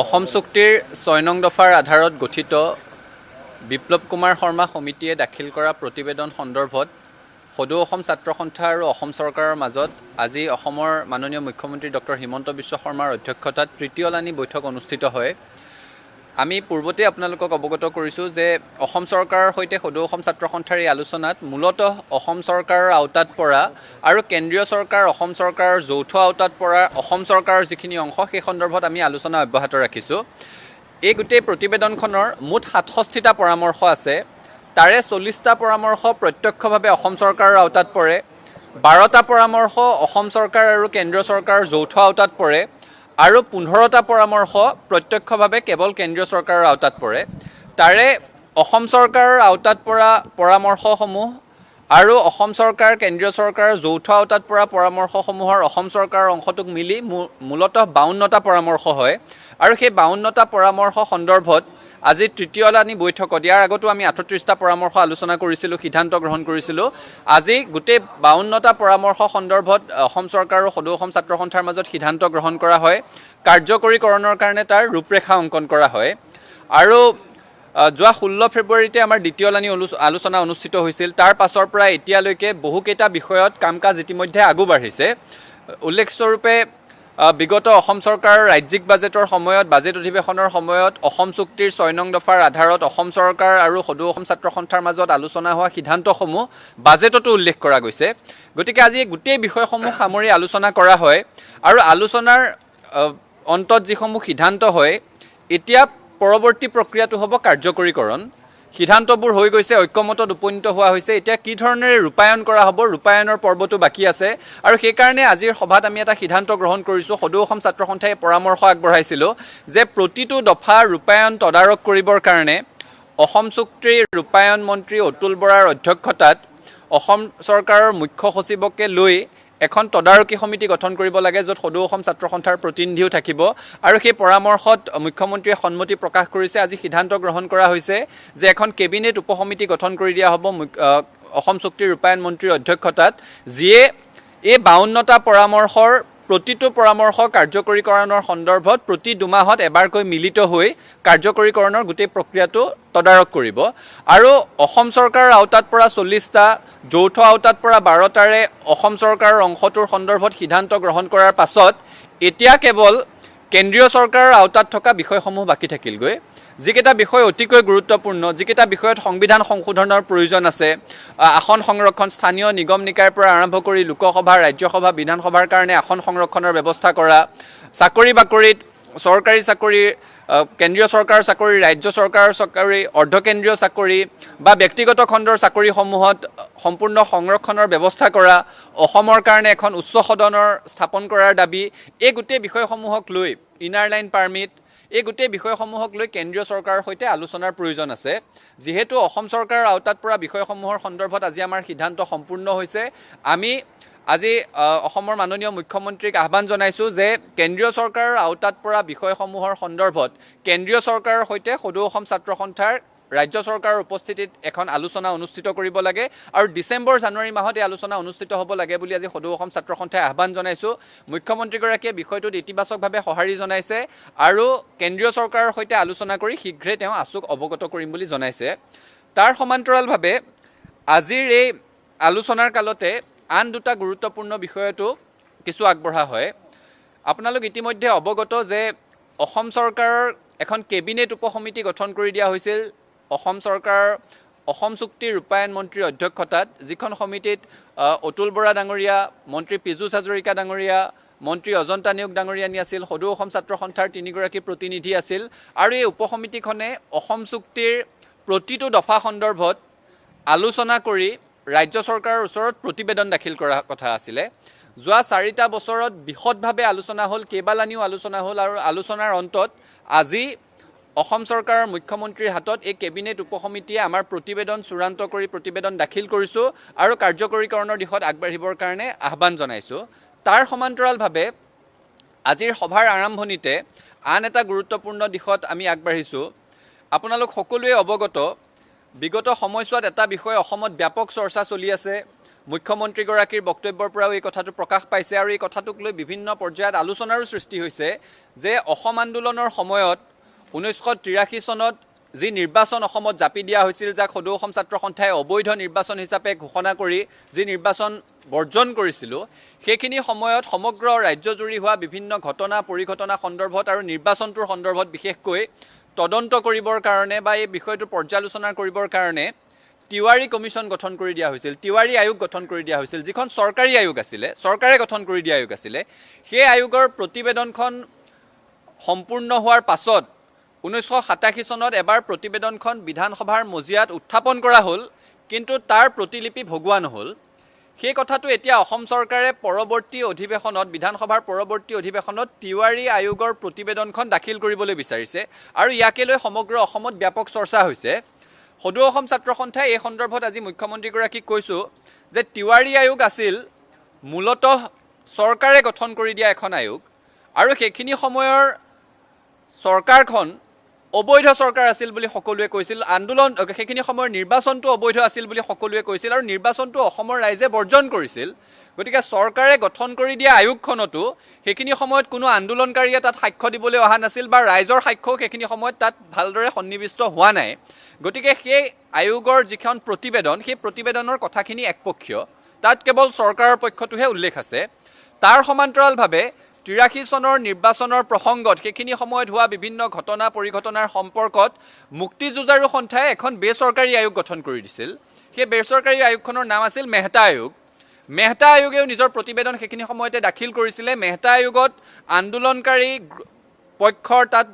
অসম চুক্তিৰ 6 নং দফাৰ আধাৰত গঠিত বিপ্লৱ কুমাৰ শৰ্মা সমিতিয়ে দাখিল কৰা প্ৰতিবেদন সন্দৰ্ভত সদৌ অসম ছাত্ৰ সন্থা আৰু অসম চৰকাৰৰ মাজত আজি অসমৰ মাননীয় মুখ্যমন্ত্ৰী ডক্টৰ হিমন্ত বিশ্ব শৰ্মাৰ অধ্যক্ষতাত তৃতীয়লানি বৈঠক অনুষ্ঠিত হয়। আমি পূৰ্বতে আপোনালোকক অৱগত কৰিছোঁ যে অসম চৰকাৰৰ সৈতে সদৌ অসম ছাত্ৰ সন্থাৰ এই আলোচনাত মূলতঃ অসম চৰকাৰৰ আওতাত পৰা আৰু কেন্দ্ৰীয় চৰকাৰ অসম চৰকাৰৰ যৌথ আওতাত পৰা অসম চৰকাৰৰ যিখিনি অংশ সেই সন্দৰ্ভত আমি আলোচনা অব্যাহত ৰাখিছোঁ। এই গোটেই প্ৰতিবেদনখনৰ মুঠ 67টা পৰামৰ্শ আছে। তাৰে 40টা পৰামৰ্শ প্ৰত্যক্ষভাৱে অসম চৰকাৰৰ আওতাত পৰে, 12টা পৰামৰ্শ অসম চৰকাৰ আৰু কেন্দ্ৰীয় চৰকাৰৰ যৌথ আওতাত পৰে আৰু 15টা পৰামৰ্শ প্ৰত্যক্ষভাৱে কেৱল কেন্দ্ৰীয় চৰকাৰৰ আওতাত পৰে। তাৰে অসম চৰকাৰৰ আওতাত পৰা পৰামৰ্শসমূহ আৰু অসম চৰকাৰ কেন্দ্ৰীয় চৰকাৰৰ যৌথ আওতাত পৰা পৰামৰ্শসমূহৰ অসম চৰকাৰৰ অংশটোক মিলি মূলতঃ 52টা পৰামৰ্শ হয়। আৰু সেই 52টা পৰামৰ্শ সন্দৰ্ভত আজি তৃতীয়লানি বৈঠকত, ইয়াৰ আগতো আমি 38টা পৰামৰ্শ আলোচনা কৰিছিলোঁ, সিদ্ধান্ত গ্ৰহণ কৰিছিলোঁ। আজি গোটেই 52টা পৰামৰ্শ সন্দৰ্ভত অসম চৰকাৰ আৰু সদৌ অসম ছাত্ৰ সন্থাৰ মাজত সিদ্ধান্ত গ্ৰহণ কৰা হয়। কাৰ্যকৰীকৰণৰ কাৰণে তাৰ ৰূপৰেখা অংকন কৰা হয়। আৰু যোৱা 16 ফেব্ৰুৱাৰীতে আমাৰ দ্বিতীয়লানি আলোচনা অনুষ্ঠিত হৈছিল। তাৰ পাছৰ পৰা এতিয়ালৈকে বহুকেইটা বিষয়ত কাম কাজ ইতিমধ্যে আগু বাঢ়িছে। উল্লেখস্বৰূপে বিগত অসম চৰকাৰৰ ৰাজ্যিক বাজেটৰ সময়ত, বাজেট অধিৱেশনৰ সময়ত অসম চুক্তিৰ 6 নং দফাৰ আধাৰত অসম চৰকাৰ আৰু সদৌ অসম ছাত্ৰ সন্থাৰ মাজত আলোচনা হোৱা সিদ্ধান্তসমূহ বাজেটতো উল্লেখ কৰা গৈছে। গতিকে আজি গোটেই বিষয়সমূহ সামৰি আলোচনা কৰা হয় আৰু আলোচনাৰ অন্তত যিসমূহ সিদ্ধান্ত হয়, এতিয়া পৰৱৰ্তী প্ৰক্ৰিয়াটো হ'ব কাৰ্যকৰীকৰণ। সিদ্ধান্তবোৰ হৈ গৈছে, ঐক্যমতত উপনীত হোৱা হৈছে। এতিয়া কি ধৰণেৰে ৰূপায়ণ কৰা হ'ব, ৰূপায়ণৰ পৰ্বটো বাকী আছে। আৰু সেইকাৰণে আজিৰ সভাত আমি এটা সিদ্ধান্ত গ্ৰহণ কৰিছোঁ। সদৌ অসম ছাত্ৰ সন্থাই পৰামৰ্শ আগবঢ়াইছিলোঁ যে প্ৰতিটো দফা ৰূপায়ণ তদাৰক কৰিবৰ কাৰণে অসম চুক্তিৰ ৰূপায়ণ মন্ত্ৰী অতুল বৰাৰ অধ্যক্ষতাত অসম চৰকাৰৰ মুখ্য সচিবকে লৈ এখন তদাৰকী সমিতি গঠন কৰিব লাগে, য'ত সদৌ অসম ছাত্ৰ সন্থাৰ প্ৰতিনিধিও থাকিব। আৰু সেই পৰামৰ্শত মুখ্যমন্ত্ৰীয়ে সন্মতি প্ৰকাশ কৰিছে। আজি সিদ্ধান্ত গ্ৰহণ কৰা হৈছে যে এখন কেবিনেট উপসমিতি গঠন কৰি দিয়া হ'ব অসম চুক্তিৰ ৰূপায়ণ মন্ত্ৰীৰ অধ্যক্ষতাত, যিয়ে এই 52টা পৰামৰ্শৰ প্ৰতিটো পৰামৰ্শ কাৰ্যকৰীকৰণৰ সন্দৰ্ভত প্ৰতি দুমাহত এবাৰকৈ মিলিত হৈ কাৰ্যকৰীকৰণৰ গোটেই প্ৰক্ৰিয়াটো তদাৰক কৰিব। আৰু অসম চৰকাৰৰ আওতাত পৰা 40টা, যৌথ আওতাত পৰা 12টাৰে অসম চৰকাৰৰ অংশটোৰ সন্দৰ্ভত সিদ্ধান্ত গ্ৰহণ কৰাৰ পাছত এতিয়া কেৱল কেন্দ্ৰীয় চৰকাৰৰ আওতাত থকা বিষয়সমূহ বাকী থাকিলগৈ। যিকেইটা বিষয় অতিকৈ গুৰুত্বপূৰ্ণ, যিকেইটা বিষয়ত সংবিধান সংশোধনৰ প্ৰয়োজন আছে, আসন সংৰক্ষণ, স্থানীয় নিগম নিকায়ৰ পৰা আৰম্ভ কৰি লোকসভা, ৰাজ্যসভা, বিধানসভাৰ কাৰণে আসন সংৰক্ষণৰ ব্যৱস্থা কৰা, চাকৰি বাকৰিত চৰকাৰী চাকৰি, কেন্দ্ৰীয় চৰকাৰৰ চাকৰি, ৰাজ্য চৰকাৰৰ চাকৰি, অৰ্ধকেন্দ্ৰীয় চাকৰি বা ব্যক্তিগত খণ্ডৰ চাকৰিসমূহত সম্পূৰ্ণ সংৰক্ষণৰ ব্যৱস্থা কৰা, অসমৰ কাৰণে এখন উচ্চ সদনৰ স্থাপন কৰাৰ দাবী, এই গোটেই বিষয়সমূহক লৈ, ইনাৰ লাইন পাৰ্মিট, এই গোটেই বিষয়সমূহক লৈ কেন্দ্ৰীয় চৰকাৰৰ সৈতে আলোচনাৰ প্ৰয়োজন আছে। যিহেতু অসম চৰকাৰৰ আওতাত পৰা বিষয়সমূহৰ সন্দৰ্ভত আজি আমাৰ সিদ্ধান্ত সম্পূৰ্ণ হৈছে, আমি আজি অসমৰ মাননীয় মুখ্যমন্ত্ৰীক আহ্বান জনাইছোঁ যে কেন্দ্ৰীয় চৰকাৰৰ আওতাত পৰা বিষয়সমূহৰ সন্দৰ্ভত কেন্দ্ৰীয় চৰকাৰৰ সৈতে সদৌ অসম ছাত্ৰ সন্থাৰ ৰাজ্য চৰকাৰৰ উপস্থিতিত এখন আলোচনা অনুষ্ঠিত কৰিব লাগে আৰু ডিচেম্বৰ জানুৱাৰী মাহত এই আলোচনা অনুষ্ঠিত হ'ব লাগে বুলি আজি সদৌ অসম ছাত্ৰ সন্থাই আহ্বান জনাইছোঁ। মুখ্যমন্ত্ৰীগৰাকীয়ে বিষয়টোত ইতিবাচকভাৱে সঁহাৰি জনাইছে আৰু কেন্দ্ৰীয় চৰকাৰৰ সৈতে আলোচনা কৰি শীঘ্ৰে তেওঁ আছুক অৱগত কৰিম বুলি জনাইছে। তাৰ সমান্তৰালভাৱে আজিৰ এই আলোচনাৰ কালতে আন দুটা গুৰুত্বপূৰ্ণ বিষয়তো কিছু আগবঢ়া হয়। আপোনালোক ইতিমধ্যে অৱগত যে অসম চৰকাৰৰ এখন কেবিনেট উপসমিতি গঠন কৰি দিয়া হৈছিল অসম চৰকাৰৰ অসম চুক্তিৰ ৰূপায়ণ মন্ত্ৰীৰ অধ্যক্ষতাত, যিখন সমিতিত অতুল বৰা ডাঙৰীয়া, মন্ত্ৰী পীযুষ হাজৰিকা ডাঙৰীয়া, মন্ত্ৰী অজন্তা নেওগ ডাঙৰীয়ানী আছিল, সদৌ অসম ছাত্ৰ সন্থাৰ তিনিগৰাকী প্ৰতিনিধি আছিল। আৰু এই উপসমিতিখনে অসম চুক্তিৰ প্ৰতিটো দফা সন্দৰ্ভত আলোচনা কৰি ৰাজ্য চৰকাৰৰ ওচৰত প্ৰতিবেদন দাখিল কৰা কথা আছিলে। যোৱা 4টা বছৰত বিশদভাৱে আলোচনা হ'ল, কেইবালানিও আলোচনা হ'ল আৰু আলোচনাৰ অন্তত আজি অসম চৰকাৰৰ মুখ্যমন্ত্ৰীৰ হাতত এই কেবিনেট উপসমিতিয়ে আমাৰ প্ৰতিবেদন চূড়ান্ত কৰি প্ৰতিবেদন দাখিল কৰিছোঁ আৰু কাৰ্যকৰীকৰণৰ দিশত আগবাঢ়িবৰ কাৰণে আহ্বান জনাইছোঁ। তাৰ সমান্তৰালভাৱে আজিৰ সভাৰ আৰম্ভণিতে আন এটা গুৰুত্বপূৰ্ণ দিশত আমি আগবাঢ়িছোঁ। আপোনালোক সকলোৱে অৱগত, বিগত সময়ছোৱাত এটা বিষয় অসমত ব্যাপক চৰ্চা চলি আছে। মুখ্যমন্ত্ৰীগৰাকীৰ বক্তব্যৰ পৰাও এই কথাটো প্ৰকাশ পাইছে আৰু এই কথাটোক লৈ বিভিন্ন পৰ্যায়ত আলোচনাৰো সৃষ্টি হৈছে যে অসম আন্দোলনৰ সময়ত 1983 চনত যি নিৰ্বাচন অসমত জাপি দিয়া হৈছিল, যাক সদৌ অসম ছাত্ৰ সন্থাই অবৈধ নিৰ্বাচন হিচাপে ঘোষণা কৰি যি নিৰ্বাচন বৰ্জন কৰিছিলোঁ, সেইখিনি সময়ত সমগ্ৰ ৰাজ্যজুৰি হোৱা বিভিন্ন ঘটনা পৰিঘটনা সন্দৰ্ভত আৰু নিৰ্বাচনটোৰ সন্দৰ্ভত বিশেষকৈ তদন্ত কৰিবৰ কাৰণে বা এই বিষয়টো পৰ্যালোচনা কৰিবৰ কাৰণে তিৱাৰী কমিশ্যন গঠন কৰি দিয়া হৈছিল, তিৱাৰী আয়োগ গঠন কৰি দিয়া হৈছিল, যিখন চৰকাৰী আয়োগ আছিলে, চৰকাৰে গঠন কৰি দিয়া আয়োগ আছিলে। সেই আয়োগৰ প্ৰতিবেদনখন সম্পূৰ্ণ হোৱাৰ পাছত 1987 চনত এবাৰ প্ৰতিবেদনখন বিধানসভাৰ মজিয়াত উত্থাপন কৰা হ'ল, কিন্তু তাৰ প্ৰতিলিপি ভগোৱা নহ'ল। সেই কথাটো এতিয়া অসম চৰকাৰে পৰৱৰ্তী অধিৱেশনত, বিধানসভাৰ পৰৱৰ্তী অধিৱেশনত তিৱাৰী আয়োগৰ প্ৰতিবেদনখন দাখিল কৰিবলৈ বিচাৰিছে আৰু ইয়াকে লৈ সমগ্ৰ অসমত ব্যাপক চৰ্চা হৈছে। সদৌ অসম ছাত্ৰ সন্থাই এই সন্দৰ্ভত আজি মুখ্যমন্ত্ৰীগৰাকীক কৈছোঁ যে তিৱাৰী আয়োগ আছিল মূলতঃ চৰকাৰে গঠন কৰি দিয়া এখন আয়োগ আৰু সেইখিনি সময়ৰ চৰকাৰখন অবৈধ চৰকাৰ আছিল বুলি সকলোৱে কৈছিল, আন্দোলন সেইখিনি সময়ৰ নিৰ্বাচনটো অবৈধ আছিল বুলি সকলোৱে কৈছিল আৰু নিৰ্বাচনটো অসমৰ ৰাইজে বৰ্জন কৰিছিল। গতিকে চৰকাৰে গঠন কৰি দিয়া আয়োগখনতো সেইখিনি সময়ত কোনো আন্দোলনকাৰীয়ে তাত সাক্ষ্য দিবলৈ অহা নাছিল বা ৰাইজৰ সাক্ষ্যও সেইখিনি সময়ত তাত ভালদৰে সন্নিৱিষ্ট হোৱা নাই। গতিকে সেই আয়োগৰ যিখন প্ৰতিবেদন, সেই প্ৰতিবেদনৰ কথাখিনি একপক্ষীয়, তাত কেৱল চৰকাৰৰ পক্ষটোহে উল্লেখ আছে। তাৰ সমান্তৰালভাৱে 83 চনৰ নিৰ্বাচনৰ প্ৰসংগত সেইখিনি সময়ত হোৱা বিভিন্ন ঘটনা পৰিঘটনাৰ সম্পৰ্কত মুক্তিযুঁজাৰু সন্থাই এখন বেচৰকাৰী আয়োগ গঠন কৰি দিছিল। সেই বেচৰকাৰী আয়োগখনৰ নাম আছিল মেহতা আয়োগ। মেহতা আয়োগেও নিজৰ প্ৰতিবেদন সেইখিনি সময়তে দাখিল কৰিছিলে। মেহতা আয়োগত আন্দোলনকাৰী পক্ষৰ তাত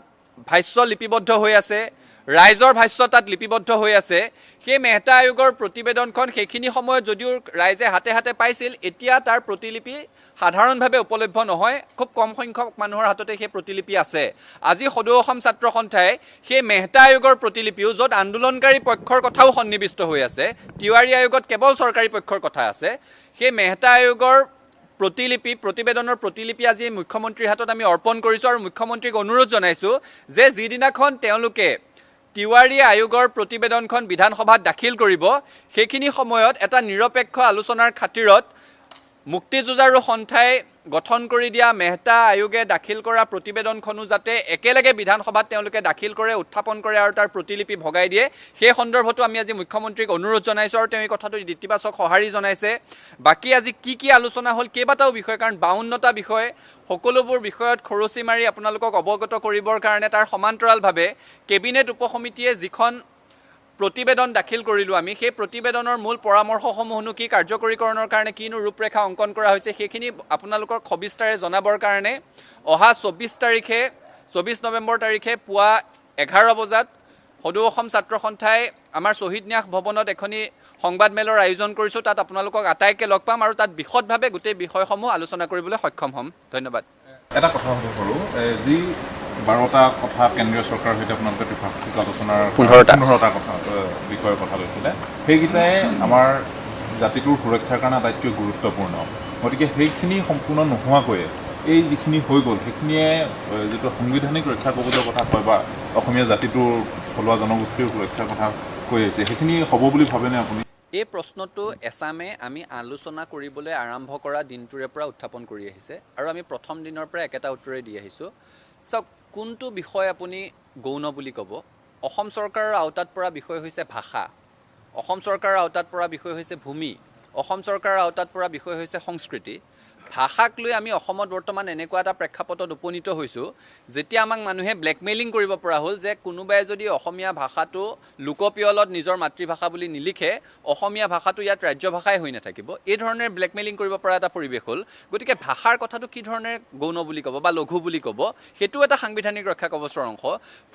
ভাষ্য লিপিবদ্ধ হৈ আছে, ৰাইজৰ ভাষ্য তাত লিপিবদ্ধ হৈ আছে। সেই মেহতা আয়োগৰ প্ৰতিবেদনখন সেইখিনি সময়ত যদিও ৰাইজে হাতে হাতে পাইছিল, এতিয়া তাৰ প্ৰতিলিপি সাধাৰণভাৱে উপলভ্য নহয়, খুব কম সংখ্যক মানুহৰ হাততে সেই প্ৰতিলিপি আছে। আজি সদৌ অসম ছাত্ৰ সন্থাই সেই মেহতা আয়োগৰ প্ৰতিলিপিও, য'ত আন্দোলনকাৰী পক্ষৰ কথাও সন্নিৱিষ্ট হৈ আছে, তিৱাৰী আয়োগত কেৱল চৰকাৰী পক্ষৰ কথা আছে, সেই মেহতা আয়োগৰ প্ৰতিলিপি, প্ৰতিবেদনৰ প্ৰতিলিপি আজি মুখ্যমন্ত্ৰীৰ হাতত আমি অৰ্পণ কৰিছোঁ আৰু মুখ্যমন্ত্ৰীক অনুৰোধ জনাইছোঁ যে যিদিনাখন তেওঁলোকে তিৱাৰী আয়োগৰ প্ৰতিবেদনখন বিধানসভাত দাখিল কৰিব, সেইখিনি সময়ত এটা নিৰপেক্ষ আলোচনাৰ খাতিৰত মুক্তিযুঁজাৰু সন্থাই গঠন কৰি দিয়া মেহতা আয়োগে দাখিল কৰা প্ৰতিবেদনখনো যাতে একেলগে বিধানসভাত তেওঁলোকে দাখিল কৰে, উত্থাপন কৰে আৰু তাৰ প্ৰতিলিপি ভগাই দিয়ে, সেই সন্দৰ্ভতো আমি আজি মুখ্যমন্ত্ৰীক অনুৰোধ জনাইছোঁ আৰু তেওঁ এই কথাটো ইতিবাচক সঁহাৰি জনাইছে। বাকী আজি কি কি আলোচনা হ'ল, কেইবাটাও বিষয়, কাৰণ 52টা বিষয়, সকলোবোৰ বিষয়ত খৰচি মাৰি আপোনালোকক অৱগত কৰিবৰ কাৰণে তাৰ সমান্তৰালভাৱে কেবিনেট উপসমিতিয়ে যিখন প্ৰতিবেদন দাখিল কৰিলোঁ আমি, সেই প্ৰতিবেদনৰ মূল পৰামৰ্শসমূহনো কি, কাৰ্যকৰীকৰণৰ কাৰণে কিনো ৰূপৰেখা অংকন কৰা হৈছে, সেইখিনি আপোনালোকক সবিস্তাৰে জনাবৰ কাৰণে অহা 24 তাৰিখে, 24 নৱেম্বৰ তাৰিখে পুৱা 11 বজাত সদৌ অসম ছাত্ৰ সন্থাই আমাৰ শ্বহীদ ন্যাস ভৱনত এখনি সংবাদমেলৰ আয়োজন কৰিছোঁ। তাত আপোনালোকক আটাইকে লগ পাম আৰু তাত বিশদভাৱে গোটেই বিষয়সমূহ আলোচনা কৰিবলৈ সক্ষম হ'ম। ধন্যবাদ। এটা কথা সুধিব পাৰোঁ, যি 12টা কথা কেন্দ্ৰীয় চৰকাৰৰ সৈতে আপোনালোকে ত্ৰিপাক্ষিক আলোচনাৰ 15টা কথা বিষয়ৰ কথা লৈছিলে, সেইকেইটাই আমাৰ জাতিটোৰ সুৰক্ষাৰ কাৰণে আটাইতকৈ গুৰুত্বপূৰ্ণ। গতিকে সেইখিনি সম্পূৰ্ণ নোহোৱাকৈয়ে এই যিখিনি হৈ গ'ল, সেইখিনিয়ে যিটো সাংবিধানিক ৰক্ষা কৱচৰ কথা কয় বা অসমীয়া জাতিটোৰ থলুৱা জনগোষ্ঠীৰ সুৰক্ষাৰ কথা কৈ আহিছে, সেইখিনি হ'ব বুলি ভাবেনে আপুনি? এই প্ৰশ্নটো এছামে আমি আলোচনা কৰিবলৈ আৰম্ভ কৰা দিনটোৰে পৰা উত্থাপন কৰি আহিছে আৰু আমি প্ৰথম দিনৰ পৰা একেটা উত্তৰে দি আহিছোঁ। চাওক, কোনটো বিষয় আপুনি গৌণ বুলি ক'ব? অসম চৰকাৰৰ আওতাত পৰা বিষয় হৈছে ভাষা, অসম চৰকাৰৰ আওতাত পৰা বিষয় হৈছে ভূমি, অসম চৰকাৰৰ আওতাত পৰা বিষয় হৈছে সংস্কৃতি। ভাষাক লৈ আমি অসমত বৰ্তমান এনেকুৱা এটা প্ৰেক্ষাপটত উপনীত হৈছোঁ যেতিয়া আমাক মানুহে ব্লেকমেইলিং কৰিব পৰা হ'ল যে কোনোবাই যদি অসমীয়া ভাষাটো লোকপিয়লত নিজৰ মাতৃভাষা বুলি নিলিখে, অসমীয়া ভাষাটো ইয়াত ৰাজ্য ভাষাই হৈ নাথাকিব। এই ধৰণে ব্লেকমেইলিং কৰিব পৰা এটা পৰিৱেশ হ'ল। গতিকে ভাষাৰ কথাটো কি ধৰণে গৌণ বুলি ক'ব বা লঘু বুলি ক'ব, সেইটো এটা সাংবিধানিক ৰক্ষা কৱচৰ অংশ।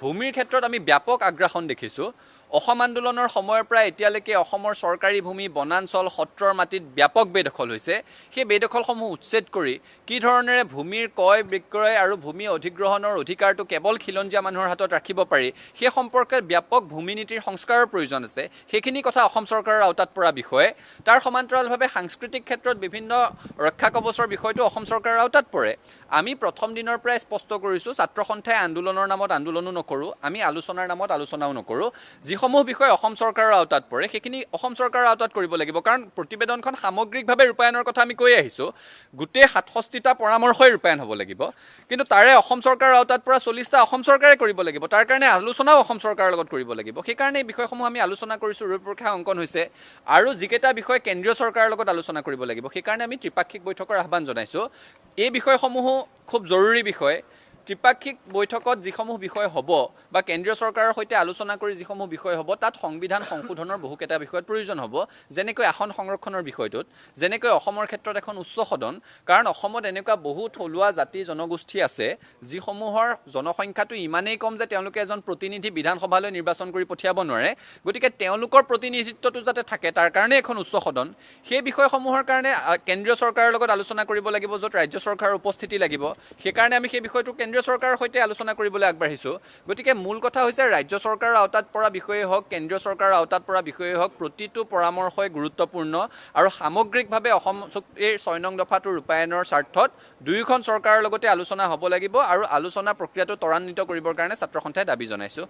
ভূমিৰ ক্ষেত্ৰত আমি ব্যাপক আগ্ৰাসন দেখিছোঁ। অসম আন্দোলনৰ সময়ৰ পৰা এতিয়ালৈকে অসমৰ চৰকাৰী ভূমি, বনাঞ্চল, সত্ৰৰ মাটিত ব্যাপক বেদখল হৈছে। সেই বেদখলসমূহ উচ্ছেদ কৰি কি ধৰণেৰে ভূমিৰ ক্ৰয় বিক্ৰয় আৰু ভূমি অধিগ্ৰহণৰ অধিকাৰটো কেৱল খিলঞ্জীয়া মানুহৰ হাতত ৰাখিব পাৰি, সেই সম্পৰ্কে ব্যাপক ভূমি নীতিৰ সংস্কাৰৰ প্ৰয়োজন আছে। সেইখিনি কথা অসম চৰকাৰৰ আওতাত পৰা বিষয়। তাৰ সমান্তৰালভাৱে সাংস্কৃতিক ক্ষেত্ৰত বিভিন্ন ৰক্ষা কৱচৰ বিষয়টো অসম চৰকাৰৰ আওতাত পৰে। আমি প্ৰথম দিনৰ পৰাই স্পষ্ট কৰিছোঁ, ছাত্ৰ সন্থাই আন্দোলনৰ নামত আন্দোলনো নকৰোঁ, আমি আলোচনাৰ নামত আলোচনাও নকৰোঁ। যিসমূহ যিসমূহ বিষয় অসম চৰকাৰৰ আওতাত পৰে সেইখিনি অসম চৰকাৰৰ আওতাত কৰিব লাগিব, কাৰণ প্ৰতিবেদনখন সামগ্ৰিকভাৱে ৰূপায়ণৰ কথা আমি কৈ আহিছোঁ। গোটেই 67টা পৰামৰ্শই ৰূপায়ণ হ'ব লাগিব, কিন্তু তাৰে অসম চৰকাৰৰ আওতাত পৰা 40টা অসম চৰকাৰে কৰিব লাগিব। তাৰ কাৰণে আলোচনাও অসম চৰকাৰৰ লগত কৰিব লাগিব। সেইকাৰণে এই বিষয়সমূহ আমি আলোচনা কৰিছোঁ, ৰূপৰেখা অংকন হৈছে। আৰু যিকেইটা বিষয় কেন্দ্ৰীয় চৰকাৰৰ লগত আলোচনা কৰিব লাগিব, সেইকাৰণে আমি ত্ৰিপাক্ষিক বৈঠকৰ আহ্বান জনাইছোঁ। এই বিষয়সমূহো খুব জৰুৰী বিষয়। ত্ৰিপাক্ষিক বৈঠকত যিসমূহ বিষয় হ'ব বা কেন্দ্ৰীয় চৰকাৰৰ সৈতে আলোচনা কৰি যিসমূহ বিষয় হ'ব, তাত সংবিধান সংশোধনৰ বহুকেইটা বিষয়ত প্ৰয়োজন হ'ব, যেনেকৈ আসন সংৰক্ষণৰ বিষয়টোত, যেনেকৈ অসমৰ ক্ষেত্ৰত এখন উচ্চ সদন, কাৰণ অসমত এনেকুৱা বহু থলুৱা জাতি জনগোষ্ঠী আছে যিসমূহৰ জনসংখ্যাটো ইমানেই কম যে তেওঁলোকে এজন প্ৰতিনিধি বিধানসভালৈ নিৰ্বাচন কৰি পঠিয়াব নোৱাৰে। গতিকে তেওঁলোকৰ প্ৰতিনিধিত্বটো যাতে থাকে তাৰ কাৰণে এখন উচ্চ সদন। সেই বিষয়সমূহৰ কাৰণে কেন্দ্ৰীয় চৰকাৰৰ লগত আলোচনা কৰিব লাগিব, য'ত ৰাজ্য চৰকাৰৰ উপস্থিতি লাগিব। সেইকাৰণে আমি সেই বিষয়টো কেন্দ্ৰীয় চৰকাৰৰ সৈতে আলোচনা কৰিবলৈ আগবাঢ়িছোঁ। গতিকে মূল কথা হৈছে ৰাজ্য চৰকাৰৰ আওতাত পৰা বিষয়েই হওক, কেন্দ্ৰীয় চৰকাৰৰ আওতাত পৰা বিষয়েই হওক, প্ৰতিটো পৰামৰ্শই গুৰুত্বপূৰ্ণ আৰু সামগ্ৰিকভাৱে অসম চুক্তিৰ 6 নং দফাটো ৰূপায়ণৰ স্বাৰ্থত দুয়োখন চৰকাৰৰ লগতে আলোচনা হ'ব লাগিব আৰু আলোচনা প্ৰক্ৰিয়াটো ত্বৰান্বিত কৰিবৰ কাৰণে ছাত্ৰ সন্থাই দাবী জনাইছোঁ।